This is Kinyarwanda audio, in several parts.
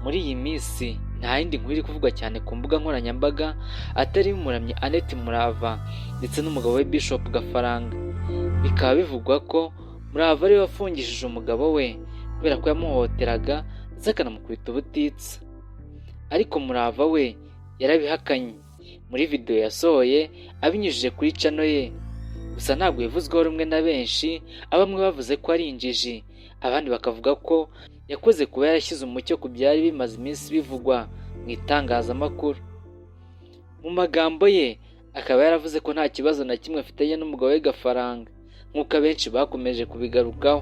Muri iyi minsi nta yindi nkuru iri kuvugwa cyane ku mbuga nkoranyambaga atari umuramyi Annette Murava ndetse n'umugabo we Bishop Gafaranga. Bikaba bivugwa ko Murava ariwe wafungishije umugabo we kubera ko yamuhohoteraga ndetse akanamukubita ubutitsa. Ariko Murava we yarabihakanye muri video yasohoye abinyujije kuri channel ye. Gusa ntabwo bivuzweho rumwe na benshi, aho bamwe bavuze ko ari injiji, abandi bakavuga ko yakoze kuba yarashyize umucyo ku byari bimaze iminsi bivugwa mu itangazamakuru. Mu magambo ye akaba yaravuze ko nta kibazo na kimwe afitanye n'umugabo we Gafaranga, nk'uko abenshi bakomeje kubigarukaho.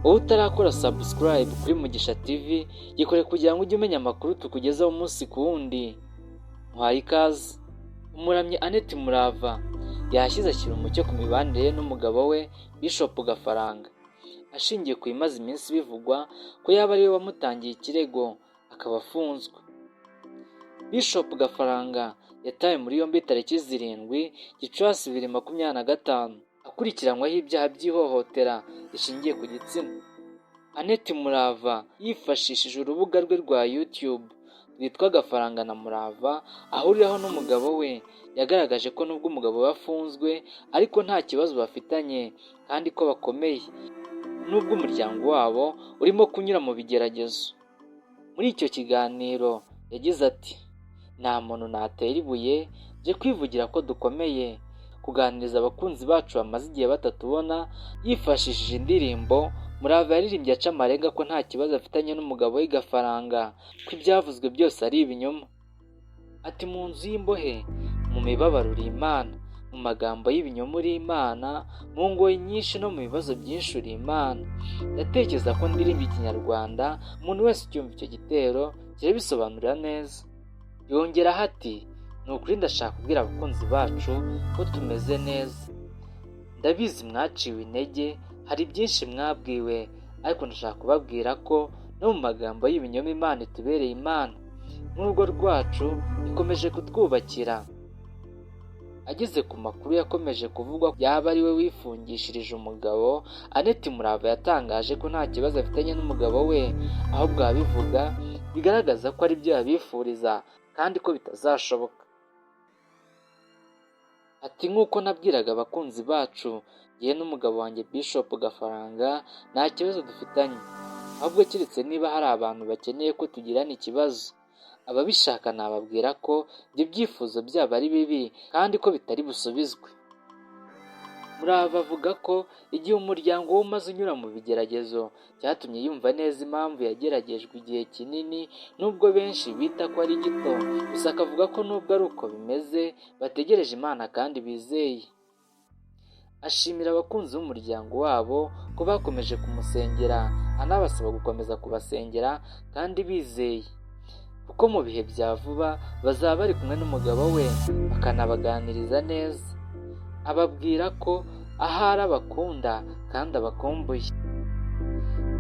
Wowe utarakora subscribe kuri Mugisha TV, gikore kugira ngo ujye umenya amakuru tukugezaho umunsi ku wundi. Muhaye ikaze. Umuramyi Annette Murava yashyize ashyira umucyo ku mibanire ye n'umugabo we Bishop Gafaranga, ashingiye ku bimaze iminsi bivugwa ko yaba ariwe wamutangiye ikirego akaba afunzwe. Bishop Gafaranga yatawe muri yombi tariki 7 Gicurasi 2025, akurikiranyweho ibyaha by'ihohotera rishingiye ku gitsina. Annette Murava yifashishije urubuga rwe rwa YouTube rwitwa Gafaranga na Murava ahuriraho n'umugabo we, yagaragaje ko nubwo umugabo we afunzwe ariko nta kibazo bafitanye kandi ko bakomeye, nubwo umuryango wabo urimo kunyura mu bigeragezo. Muri icyo kiganiro yagize ati: "Nta muntu natera ibuye, nje kwivugira ko dukomeye, kuganiriza abakunzi bacu bamaze igihe batatubona." Yifashishije indirimbo Murava yaririmbye aca amarenga ko nta kibazo afitanye n'umugabo we Gafaranga, ko ibyavuzwe byose ari ibinyoma. Ati: "Mu nzu y'imbohe, mu mibabaro uri Imana, mu magambo y'ibinyoma uri Imana, mu ngoyi nyinshi no mu bibazo byinshi uri Imana. Ndatekereza ko ndirimba Ikinyarwanda, umuntu wese ucyumva icyo gitero kirabisobanurira neza." Yongeraho ati: "Ni ukuri ndashaka kubwira abakunzi bacu ko tumeze neza. Ndabizi mwaciwe intege, hari byinshi mwabwiwe, ariko ndashaka kubabwira ko no mu magambo y'ibinyoma Imana itubereye Imana. Nk'urugo rwacu ikomeje kutwubakira." Ageze ku makuru yakomeje kuvugwa yaba ari we wifungishirije umugabo, Annette Murava yatangaje ko nta kibazo afitanye n'umugabo we, ahubwo ababivuga bigaragaza ko ari byo yabifuriza kandi ko bitazashoboka. Ati: "Nk'uko nabwiraga abakunzi bacu, njyewe n'umugabo wanjye Bishop Gafaranga nta kibazo dufitanye, ahubwo keretse niba hari abantu bakeneye ko tugirana ikibazo, ababishaka nababwira ko ibyo byifuzo byabo ari bibi kandi ko bitari busubizwe." Murava avuga ko igihe umuryango we umaze unyura mu bigeragezo cyatumye yumva neza impamvu yageragejwe igihe kinini, nubwo benshi bita ko ari gito, gusa akavuga ko nubwo ari uko bimeze bategereje Imana kandi bizeye. Ashimira abakunzi b'umuryango wabo ko bakomeje kumusengera, anabasaba gukomeza kubasengera kandi bizeye, kuko mu bihe bya vuba bazaba bari kumwe n'umugabo we bakanabaganiriza neza. Ababwira ko ahari abakunda kandi abakumbuye.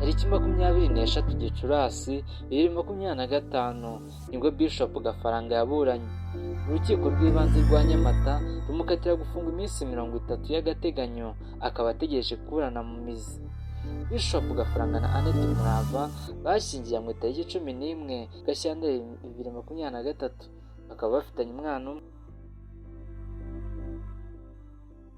Tariki 23 Gicurasi 2025 nibwo Bishop Gafaranga yaburanye. Urukiko rw'ibanze rwa Nyamata rumukatira gufungwa iminsi 30 y'agateganyo, akaba ategereje kuburana mu mizi. Bishop Gafaranga na Annette Murava bashyingiranywe tariki 11 Gashyantare 2023, bakaba bafitanye umwana umwe.